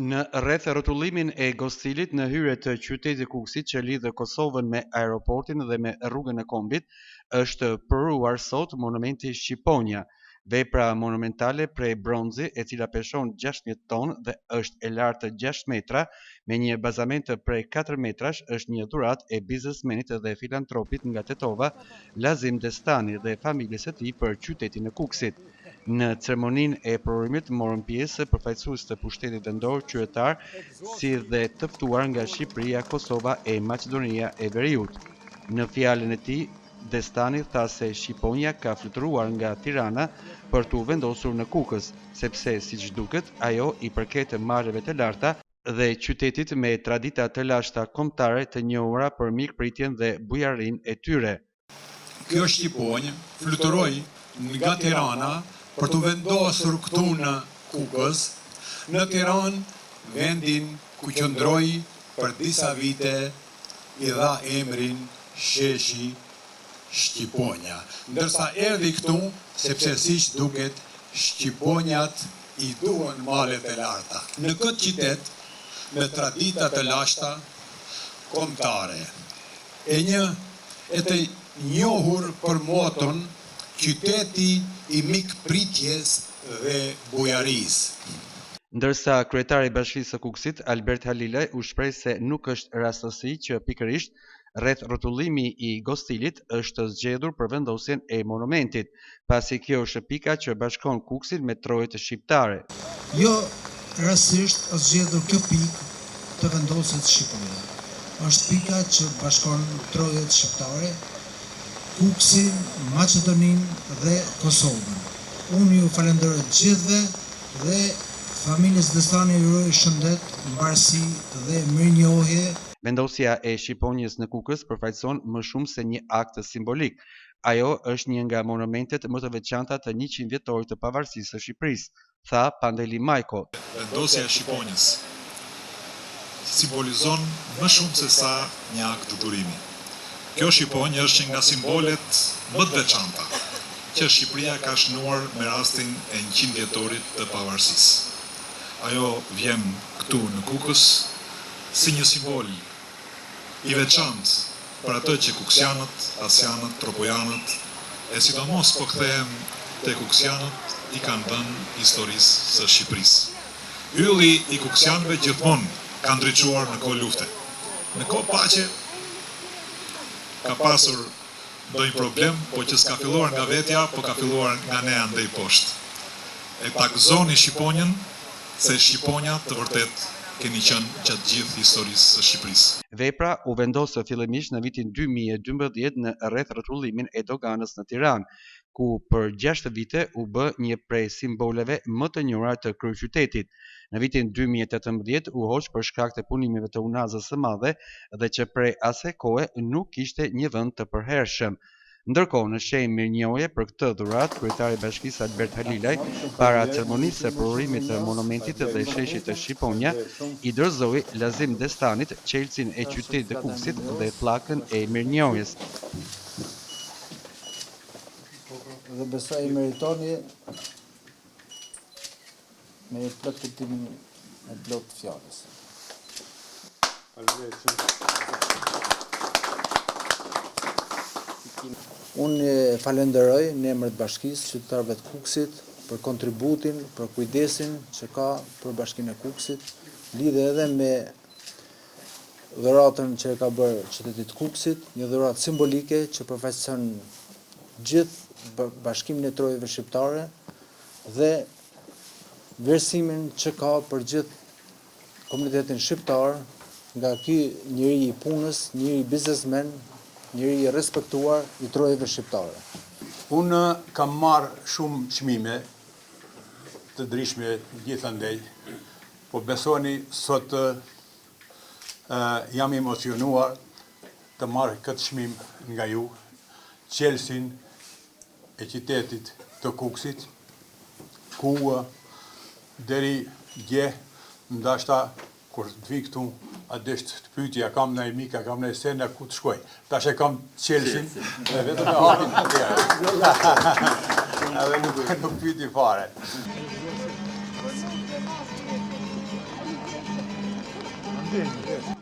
Në rreth-rrotullimin e Gostilit në hyrje të qytetit të Kukësit që lidh Kosovën me aeroportin dhe me Rrugën e Kombit, është përuruar sot monumenti Shqiponja. Vepra monumentale prej bronzi, e cila peshon 16 ton dhe është e lartë 6 metra, me një bazament prej 4 metrash, është një dhuratë e biznesmenit dhe filantropit nga Tetova, Lazim Destani dhe familjes së tij për qytetin e Kukësit. Në ceremoninë e përurimit morën pjesë përfaqësues të pushtetit vendor, qytetarë, si dhe të ftuar nga Shqipëria, Kosova e Maqedonia e Veriut. Në fjalën e tij, Destani tha se Shqiponja ka fluturuar nga Tirana për t'u vendosur në Kukës, sepse siç duket ajo i përket maleve të larta dhe qytetit me tradita të lashta kombëtare të njohura për mikpritjen dhe bujarinë e tyre. Kjo shqiponjë fluturoi nga Tirana për t'u vendosur këtu në Kukës, në Tiranë, vendin ku qëndroi për disa vite i dha emrin Sheshi Shqiponja, ndërsa erdhi këtu sepse siç duket shqiponjat i duan malet e larta. Në këtë qytet me tradita të lashta kombëtare e një e të njohur për moton Qyteti i mikpritjes dhe bujarisë. Ndërsa kryetari i Bashkisë së Kukësit, Albert Halilaj u shpreh se nuk është rastësi që pikërisht rreth-rrotullimi i Gostilit është zgjedhur për vendosjen e monumentit, pasi kjo është pika që bashkon Kukësin me trojet shqiptare. Jo rastësisht është zgjedhur kjo pikë të vendoset shqiponja. Është pika që bashkon trojet shqiptare, Kukësin, Maqedoninë dhe Kosovën. Unë ju falenderoj të gjithëve dhe familjes Destani ju uroj shëndet, mbarësi dhe mirënjohje. Vendosja e shqiponjës në Kukës përfaqëson më shumë se një akt simbolik. Ajo është një nga monumentet më të veçanta të 100 vjetorit të pavarësisë së Shqipërisë, tha Pandeli Majko. Vendosja e shqiponjës simbolizon më shumë se sa një akt dhurimi. Kjo shqiponjë është një nga simbolet më të veçanta që Shqipëria ka shënuar me rastin e 100 vjetorit të pavarësisë. Ajo vjen këtu në Kukës si një simbol i veçantë për atë që kuksianët, hasjanët, tropojanët, e sidomos po kthehem te kuksianët i kanë dhënë historisë së Shqipërisë. Ylli i kuksianëve gjithmonë ka ndriçuar në kohë lufte. Në kohë paqe ka pasur ndonjë problem, po që s'ka filluar nga vetja, po ka filluar nga ne andej poshtë. E ta gëzoni shqiponjën, se shqiponja të vërtetë keni qenë gjatë gjithë historisë së Shqipërisë. Vepra u vendos fillimisht në vitin 2012 në rreth-rrotullimin e Doganës në Tiranë, ku për 6 vite u bë një prej simboleve më të njohura të kryeqytetit. Në vitin 2018 u hoq për shkak të punimeve të Unazës së Madhe dhe që prej asaj kohe nuk kishte një vend të përhershëm. Ndërkohë, në shenjë mirënjohje për këtë dhuratë, kryetari i Bashkisë Albert Halilaj, para ceremonisë së përurimit të monumentit dhe sheshit të Shqiponja, i dorëzoi Lazim Destanit çelësin e qytetit të Kukësit dhe pllakën e mirënjohjes. Dhe besoj i meritoni me plot kuptimin e plot të fjalës. Unë e falenderoj në emër të bashkisë, qytetarëve të Kukësit për kontributin, për kujdesin që ka për bashkinë e Kukësit, lidhe edhe me dhuratën që e ka bërë qytetit të Kukësit, një dhuratë simbolike që përfaqëson gjithë bashkimin e trojeve shqiptare dhe vlerësimin që ka për gjithë komunitetin shqiptar nga ky njeri i punës, njeri biznesmen, njeri i respektuar i trojeve shqiptare. Unë kam marrë shumë çmime të ndryshme gjithandej, po besoni sot jam emocionuar të marr këtë çmim nga ju, çelësin e qytetit të Kukësit, ku deri dje ndoshta kur të vi këtu, a desht të pyeti, a kam naj mik, a kam naj sen, a ku të shkoj. Tash e kam çelësin, dhe vetëm e hapin të tjera. Edhe nuk, nuk pyeti fare. Ndjenjë.